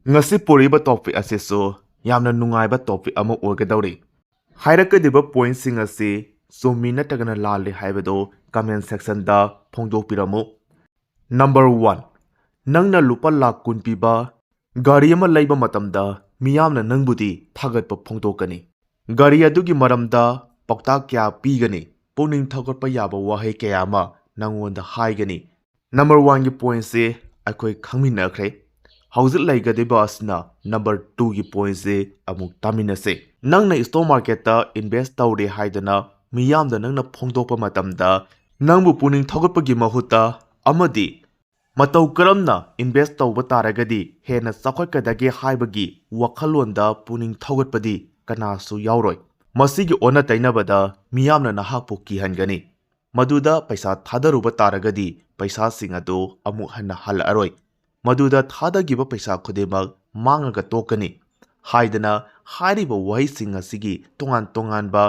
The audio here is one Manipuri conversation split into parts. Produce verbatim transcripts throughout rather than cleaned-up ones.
ꯉꯁꯤ ꯄꯨꯔꯤꯕ topic ꯑꯁꯤꯁꯨ ꯌꯥꯝꯅ ꯅꯨꯡꯉꯥꯏꯕ topic ꯑꯃ ꯑꯣꯏꯒꯗꯧꯔꯤ꯫ ꯍꯥꯏꯔꯛꯀꯗꯧꯔꯤꯕ pointꯁꯤꯡ ꯑꯁꯤ ꯆꯨꯝꯃꯤ ꯅꯠꯇ꯭ꯔꯒꯅ ꯂꯥꯜꯂꯤ ꯍꯥꯏꯕꯗꯨ comment sectionꯗ ꯐꯣꯡꯗꯣꯛꯄꯤꯔꯝꯃꯨ꯫ Number one, ꯅꯪꯅ ꯂꯨꯄꯥ ꯂꯥꯈ ꯀꯨꯟ ꯄꯤꯕ ꯒꯥꯔꯤ ꯑꯃ ꯂꯩꯕ ꯃꯇꯝꯗ ꯃꯤꯌꯥꯝꯅ ꯅꯪꯕꯨꯗꯤ ꯊꯥꯒꯠꯄ ꯐꯣꯡꯗꯣꯛꯀꯅꯤ꯫ ꯒꯥꯔꯤ ꯑꯗꯨꯒꯤ ꯃꯔꯝꯗ ꯄꯥꯎꯇꯥꯛ ꯀꯌꯥ ꯄꯤꯒꯅꯤ, ꯄꯨꯛꯅꯤꯡ ꯊꯧꯒꯠꯄ ꯌꯥꯕ ꯋꯥꯍꯩ ꯀꯌꯥ ꯑꯃ ꯅꯪꯉꯣꯟꯗ ꯍꯥꯏꯒꯅꯤ꯫ Number oneꯒꯤ pointꯁꯤ ꯑꯩꯈꯣꯏ ꯈꯪꯃꯤꯟꯅꯈ꯭ꯔꯦ꯫ ꯍꯧꯖꯤꯛ ꯂꯩꯒꯗꯧꯔꯤꯕ ꯑꯁꯤꯅ number twoꯒꯤ pointꯁꯤ ꯑꯃꯨꯛ ꯇꯥꯃꯤꯟꯅꯁꯦ꯫ ꯅꯪꯅ stock marketꯇ invest ꯇꯧꯔꯦ ꯍꯥꯏꯗꯅ ꯃꯤꯌꯥꯝꯗ ꯅꯪꯅ ꯐꯣꯡꯗꯣꯛꯄ ꯃꯇꯝꯗ ꯅꯪꯕꯨ ꯄꯨꯛꯅꯤꯡ ꯊꯧꯒꯠꯄꯒꯤ ꯃꯍꯨꯠꯇ ꯑꯃꯗꯤ ꯃꯇꯧ ꯀꯔꯝꯅ invest ꯇꯧꯕ ꯇꯥꯔꯒꯗꯤ ꯍꯦꯟꯅ ꯆꯥꯎꯈꯠꯀꯗꯒꯦ ꯍꯥꯏꯕꯒꯤ ꯋꯥꯈꯜꯂꯣꯟꯗ ꯄꯨꯛꯅꯤꯡ ꯊꯧꯒꯠꯄꯗꯤ ꯀꯅꯥꯁꯨ ꯌꯥꯎꯔꯣꯏ꯫ ꯃꯁꯤꯒꯤ ꯑꯣꯟꯅ ꯇꯩꯅꯕꯗ ꯃꯤꯌꯥꯝꯅ ꯅꯍꯥꯛꯄꯨ ꯀꯤꯍꯟꯒꯅꯤ꯫ ꯃꯗꯨꯗ ꯄꯩꯁꯥ ꯊꯥꯗꯔꯨꯕ ꯇꯥꯔꯒꯗꯤ ꯄꯩꯁꯥꯁꯤꯡ ꯑꯗꯨ ꯑꯃꯨꯛ ꯍꯟꯅ ꯍꯜꯂꯛꯑꯔꯣꯏ꯫ ꯃꯗꯨꯗ ꯊꯥꯗꯈꯤꯕ ꯄꯩꯁꯥ ꯈꯨꯗꯤꯡꯃꯛ ꯃꯥꯡꯉꯒ ꯇꯣꯛꯀꯅꯤ ꯍꯥꯏꯗꯅ ꯍꯥꯏꯔꯤꯕ ꯋꯥꯍꯩꯁꯤꯡ ꯑꯁꯤꯒꯤ ꯇꯣꯉꯥꯟ ꯇꯣꯉꯥꯟꯕ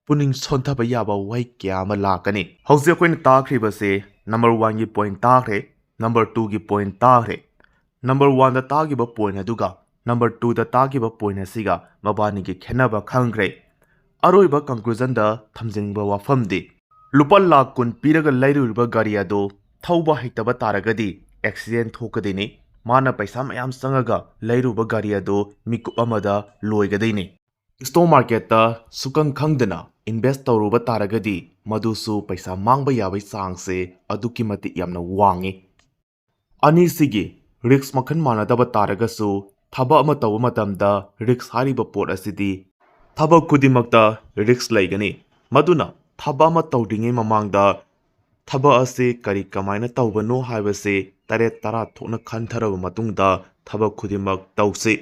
ꯄꯨꯛꯅꯤꯡ ꯁꯣꯟꯊꯕ ꯌꯥꯕ ꯋꯥꯍꯩ ꯀꯌꯥ ꯑꯃ ꯂꯥꯛꯀꯅꯤ꯫ ꯍꯧꯖꯤꯛ ꯑꯩꯈꯣꯏꯅ ꯇꯥꯈ꯭ꯔꯤꯕꯁꯦ number oneꯒꯤ point ꯇꯥꯈ꯭ꯔꯦ, number twoꯒꯤ point ꯇꯥꯈ꯭ꯔꯦ꯫ Number oneꯗ ꯇꯥꯈꯤꯕ point ꯑꯗꯨꯒ number twoꯗ ꯇꯥꯈꯤꯕ point ꯑꯁꯤꯒ ꯃꯕꯥꯅꯤꯒꯤ ꯈꯦꯠꯅꯕ ꯈꯪꯈ꯭ꯔꯦ꯫ ꯑꯔꯣꯏꯕ conclusionꯗ ꯊꯝꯖꯅꯤꯡꯕ ꯋꯥꯐꯝꯗꯤ, ꯂꯨꯄꯥ ꯂꯥꯈ ꯀꯨꯟ ꯄꯤꯔꯒ ꯂꯩꯔꯨꯔꯤꯕ ꯒꯥꯔꯤ ꯑꯗꯨ ꯊꯧꯕ ꯍꯩꯇꯕ ꯇꯥꯔꯒꯗꯤ accident ꯊꯣꯛꯀꯗꯣꯏꯅꯤ꯫ ꯃꯥꯅ ꯄꯩꯁꯥ ꯃꯌꯥꯝ ꯆꯪꯉꯒ ꯂꯩꯔꯨꯕ ꯒꯥꯔꯤ ꯑꯗꯨ ꯃꯤꯀꯨꯞ ꯑꯃꯗ ꯂꯣꯏꯒꯗꯣꯏꯅꯤ꯫ Stock marketꯇ ꯁꯨꯈꯪ ꯈꯪꯗꯅ invest ꯇꯧꯔꯨꯕ ꯇꯥꯔꯒꯗꯤ ꯃꯗꯨꯁꯨ ꯄꯩꯁꯥ ꯃꯥꯡꯕ ꯌꯥꯕꯒꯤ ꯆꯥꯡꯁꯦ ꯑꯗꯨꯛꯀꯤ ꯃꯇꯤꯛ ꯌꯥꯝꯅ ꯋꯥꯡꯉꯤ꯫ ꯑꯅꯤꯁꯤꯒꯤ risk ꯃꯈꯜ ꯃꯥꯟꯅꯗꯕ ꯇꯥꯔꯒꯁꯨ ꯊꯕꯛ ꯑꯃ ꯇꯧꯕ ꯃꯇꯝꯗ risk ꯍꯥꯏꯔꯤꯕ ꯄꯣꯠ ꯑꯁꯤꯗꯤ ꯊꯕꯛ ꯈꯨꯗꯤꯡꯃꯛꯇ risk ꯂꯩꯒꯅꯤ꯫ ꯃꯗꯨꯅ ꯊꯕꯛ ꯑꯃ ꯇꯧꯗ꯭ꯔꯤꯉꯩ ꯃꯃꯥꯡꯗ ꯊꯕꯛ ꯑꯁꯤ ꯀꯔꯤ ꯀꯃꯥꯏꯅ ꯇꯧꯕꯅꯣ ꯍꯥꯏꯕꯁꯤ ꯇꯔꯦꯠ ꯇꯔꯥ ꯊꯣꯛꯅ ꯈꯟꯊꯔꯕ ꯃꯇꯨꯡꯗ ꯊꯕꯛ ꯈꯨꯗꯤꯡꯃꯛ ꯇꯧꯁꯤ꯫